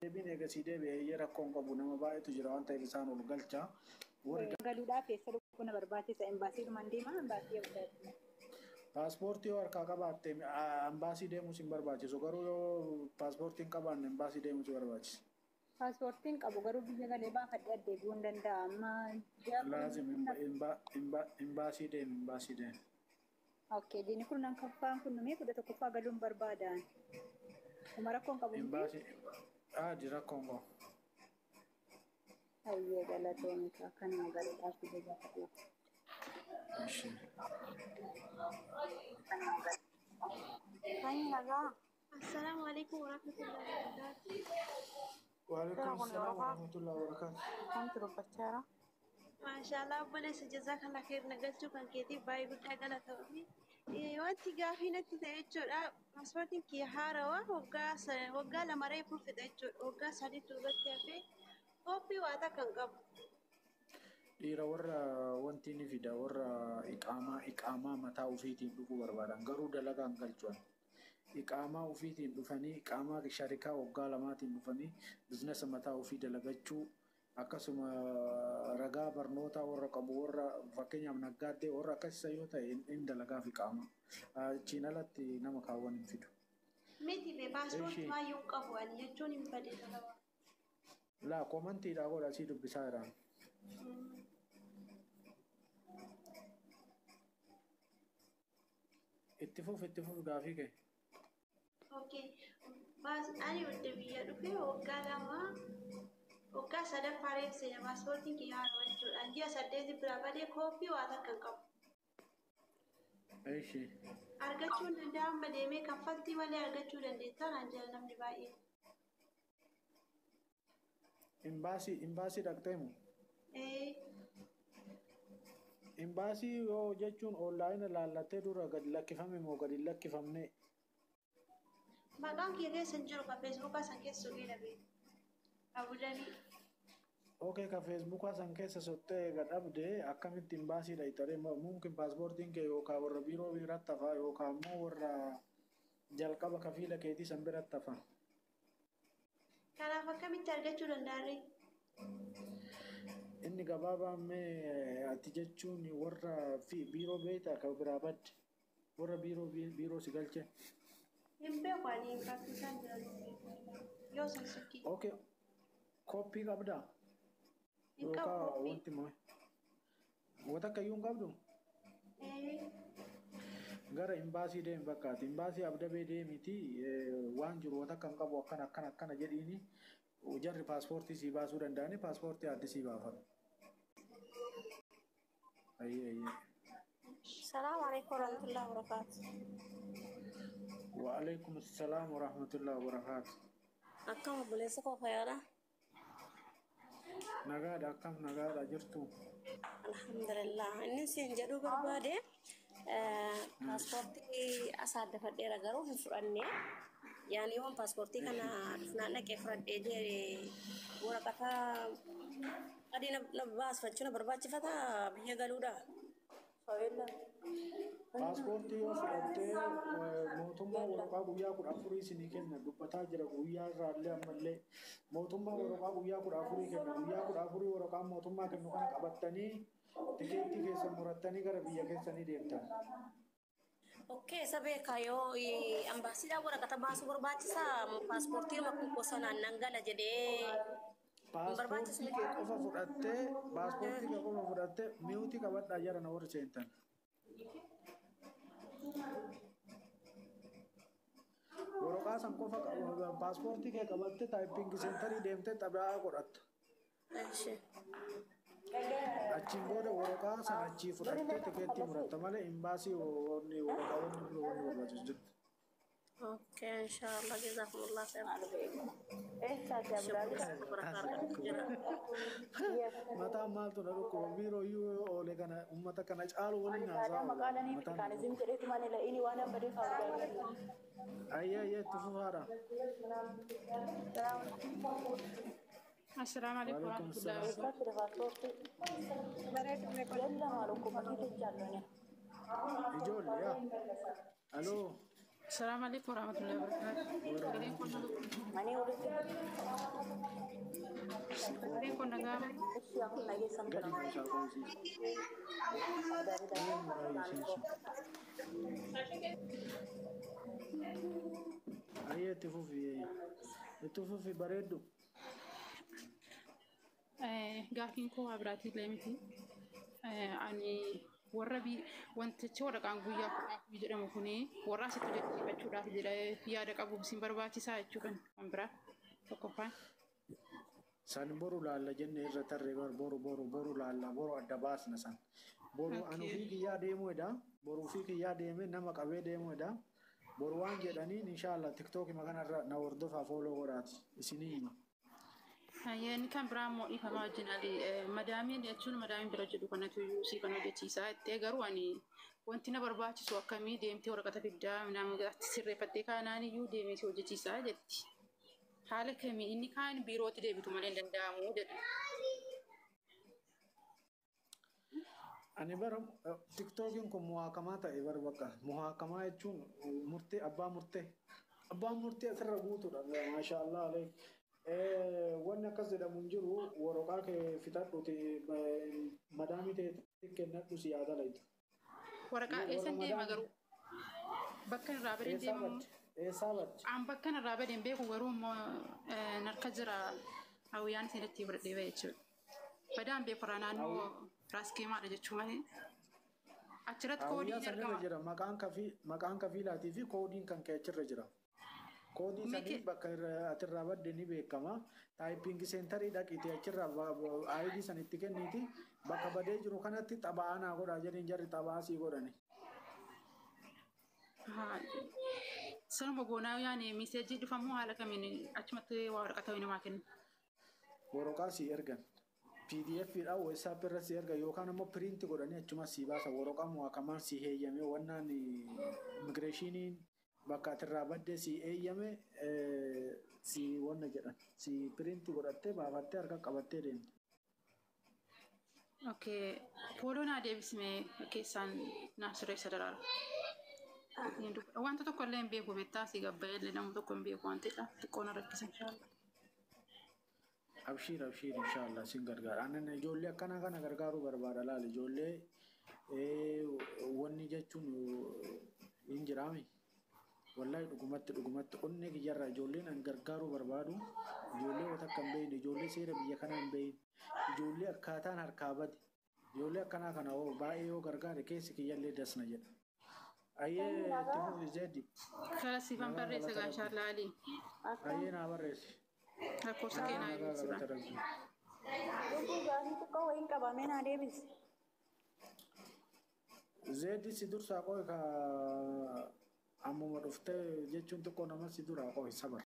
Deebiin eegasii deebi'ee rakkoon qabu nama baay'eetu jira waan ta'eef isaan ol galcha. Warri Galuudhaaf eessa dhufuu na barbaachisa? Embaasii dhuman deema, embaasii Abudabii. Paaspoortii yoo harkaa qabaatte embaasii deemuu sin barbaachisu, garuu yoo paaspoortii hin qabaanne embaasii deemuu si barbaachisa. Paaspoortiin qabu, garuu biyya galee baafadhee addeebi'uu hin danda'a. Amma ji'a Laazim embaasii deemi, embaasii deemi. Okay, diini kurnan kaffaan kun numee 11ffaa galuun barbaadan. Kuma rakkoon qabu miti? Embaasii aadi rakkoon qabu. Hayyee, galatoomika kanuma galuudhaaf biyya gaafadhu. Ishi. Hani nagaa. Assalamu alaikum warahmatullahi wabarakatuh. Waalaikum salaam warahmatullahi wabarakatuh. Kamtu dubbachaa jira? Maashaallah obboleessa, jazakallah khair, na galchuu kan keetiif baay'ee guddaa galatoomii. Wanti gaafii natti ta'e jechuudha. Paaspoortiin kiyya haarawaa waggaa 2 reefuu fixa jechuudha. Waggaa 3tti irratti hafee kooppii waa takka hin qabu. Dhiira warra wanti ni fida, warra iqaamaa mataa ofiitiin dhufuu barbaadan garuu dalagaan galchuan. Iqaamaa ofiitiin dhufanii, iqaamaa sharikaa waggaa 2tiin dhufanii bizinesa mataa ofii dalagachuu, akkasuma ragaa barnootaa warra qabu, warra fakkeenyaaf naggaaddee warra akkasisa yoo ta'e hin dalagaaf iqaamaa. Achiin alatti nama kaawwan hin fidu. Miti be, paaspoortii maayyuu hin qabu ani jechuun hin bade dalagaa. Laa, komantiidhaa godha, asii dubbisaa jiraan. Itti fuuf, itti fuuf gaafii kee. Okay. Baas ani wadda biyya dhufee waggaa 2, waggaa sadaffaa reef seena, paaspoortiin kiyya haarawaa jechuudha. Ji'a 8 biraa badee, kooppii waa takka hin qabu. Ishi. Argachuu hin danda'a, amma deemee kaffaltii malee argachuu dandeettaa naan jedha namni baay'een. Imbaasii dhaqxee moo? Ee. Imbaasii yoo jechuun onlaayina laallattee dura gadi lakkifame moo gadi hin lakkifamne? Maqaan kiyya keessa hin jiru, kan feesbuukaa san keessa soqee dhabe. Abudabii. Okay, ka feesbuukaa san keessa sottee eega dhabde akkamitti imbaasii dhaqxaree? Mumkin paaspoortiin kee yookaan warra biiroo biratti hafaa yookaan immoo warra jalqaba kafiila keetii san biratti hafa. Kanaaf akkamitti argachuu danda'arree? Inni gabaabaan mee ati jechuun warra fi biiroo beektaa ka biraa badde, warra biiroo si galche. Hin beeku, ani bakki isaan jiran hin beeku. Yoo san sokkii. Okay, koppii qabdaa? Hin qabu Yookaan koppii. Wanti moo? Wanta akkayyuu hin qabdu? Ee. Gara imbaasii deemi bakkaati. Imbaasii Abdabee deemiti, waan jiru wanta akka hin qabu akkana akkana akkana jedhiini, jarri paaspoortii sii baasuu danda'ani, paaspoortii addi sii baafatu. Ayyee ayyee. Salaamu alaikum warahmatullahi wabarakatuh. Waalaikum salaam warahmatullahi wabarakaatu. Akkam obboleessa koo, fayyaadha? Nagaadha, akkam nagaadha jirtu? Alhamdulillah. Inni siin jedhuu barbaade, paaspoortii asaaddafadheera garuu hin fudhanne. Yaani yoon paaspoortii kana dhufnaan dhaqee fudhadhee jee, waraqata adii na baasfachuu na barbaachifata biyya galuudha? Paaspoortii yoo fudhattee, mootummaa waraqaa guyyaa 14 isinii kenna dubbataa jira guyyaa irraallee, ammallee mootummaa waraqaa guyyaa 14 kenna. Guyyaa 14 waraqaan mootummaa kennu kana qabattanii tikeettii keessan murattanii gara biyya keessanii deemtan. Okay, isa beekaa, yoo ambaasiidhaan waraqata baasuu barbaachisaa, paaspoortii kun sanaan nan gala jedhee hin barbaachisu? Paaspoortii kee qofa fudhattee, paaspoortii kee qofa fudhattee, mi'uutii qabadhaa jara na warri seentan. Waraqaa san qofa, paaspoortii kee qabattee typing centerii deemtee xabi'aa godhatta. Eshi. Achiin booda waraqaa sana achii fudhattee tikeettii muratta malee imbaasii wanni waraqaa wanni biroo wanni barbaachisu jirti. Okay, inshallah, jazakumullah khair. Obboleessa barakaa argatu jira. Mataan maaltu na dhukkuba, biiroo iyyuu yoo oole kana uummata kana caalu waliin haasaa oola. Mataan na dhukkuba. Ayyee ayyee, itti fufaadha. Assalamu alaikum Waalaikum warahmatullahi salaam. wabarakatuh. Ijoollee yaa. Aloo. Assalamu alaikum warahmatullahi wabarakatuh. Sagaleen kun na Ani walitti Sagaleen kun dhaga'ama. Ishii akkuma dhageessan Gadi kana. buusaa qoosii. Ayyee muraayi isiin sun. Ayyee itti fufi. Itti fufi bareeddu. Gaaffiin koo waa biraatii illee miti. Ani warra wantichi waraqaan guyyaa 14 jedhamu kuni warra asitti hojjechiifachuudhaaf jedhee yaada qabu isin barbaachisaa jechuudha kan biraa tokkoffaan. San boru laalla jenne irra tarree bar boru boru boru laalla boru adda baasna san. Boru ani ofii kiyyaa deemuu edha. Boru ofii kiyyaa deemee nama qabee deemuu edha. Boru waan jedhaniin inshallah tiktookima kanarra na hordofaa fooloo godhaati. Isinii hima. Inni kan biraa immoo dhiifamaa wajjin ali madaamiin jechuun madaamiin bira jedhu kanatu iyyuu sii kan hojjechiisaa jettee garuu ani wanti na barbaachisu akkamii deemtee waraqata fiddaa minaamin sirreeffattee kaanaan iyyuu deemee si hojjechiisaa jetti. Haala kamii inni kaan biirootti deebitu malee hin danda'amu jedha. Ani bara tiktookiin kun muhaakamaa ta'e bara bakka muhaakamaa jechuun murtee abbaa murtee abbaan murtee asirra guutuudha maashaallah aleek. Wanni akkas jedhamu hin jiru waraqaa kee fixadhuti madaamii ta'e kennadhu si yaada layitu. Waraqaa eessan deema garuu bakka irraa badeen Eessaa deemamu. badde? Eessaa badde? An bakka irraa badeen beeku garuu immoo narka jira hawwiyaan isin itti fudhadhee bahe jechuudha. Badaan beeku irraa naannoo raaskeemaadha jechuu malee. Achirratti Hawwiyaa koodiin sanirra argama. jira maqaan kafiilaatii fi koodiin kan kee achirra jira. Koodii sanii bakka atirraa badde ni beekama. Taayippiingi seentarii dhaqiite achirraa ID san itti kenniiti bakka badee jiru kanatti xaba'aa naa godhaa jedheen jarri xaba'aa sii godhani. Sanuma goonaa yaani miiseejii dhufamu haala kamiin achumatti waa waraqaa ta'uu namaa kennu. Waraqaa sii ergan. PDF dhaan WhatsApp irra sii ergan yookaan immoo print godhanii achuma sii baasa waraqaa mu'akamaan sii heeyyame wannaan immigireeshiniin bakka atirraa badde sii eeyyame sii wanna jedhan sii print godhattee baafattee harka qabattee deemte. Okay. Fooloo naa deebisime keessaan naa sirreessa daraara. Wanta tokko illee hin beeku beektaa asii gabbayee illee nama tokko hin beeku waan ta'eedha. Xiqqoo na rakkisa inshaalla. Abshiir abshiir inshallah sin gargaara. Anan ijoollee akkanaa kana gargaaruu barbaada laal ijoollee wanni jechuun hin jiraami. Wallahi dhugumatti dhugumatti onnee kiyyarraa ijoolleen an gargaaruu barbaadu ijoollee wanta akka hin beekne ijoollee seera biyya kanaa hin beekne ijoollee akkaataan harkaa bade ijoollee akkanaa kana hoo baay'ee yoo gargaare keessi kiyyallee dasna jedha. Ayyee itti fufi zeedi. Kala siifan Nagaa barreessa galata gaa rabbi. inshaalla Ali. Ayyee naa barreessi. Lakkoofsa kee naa Nagaa ibsuudha. galata rabbi. Lubbuu gaafii xiqqoo wayiin qabamee naa deebisi. Zeedi si dursaa qoy ka ammuma dhuftee jechuun xiqqoo nama si duraa qoy sabar.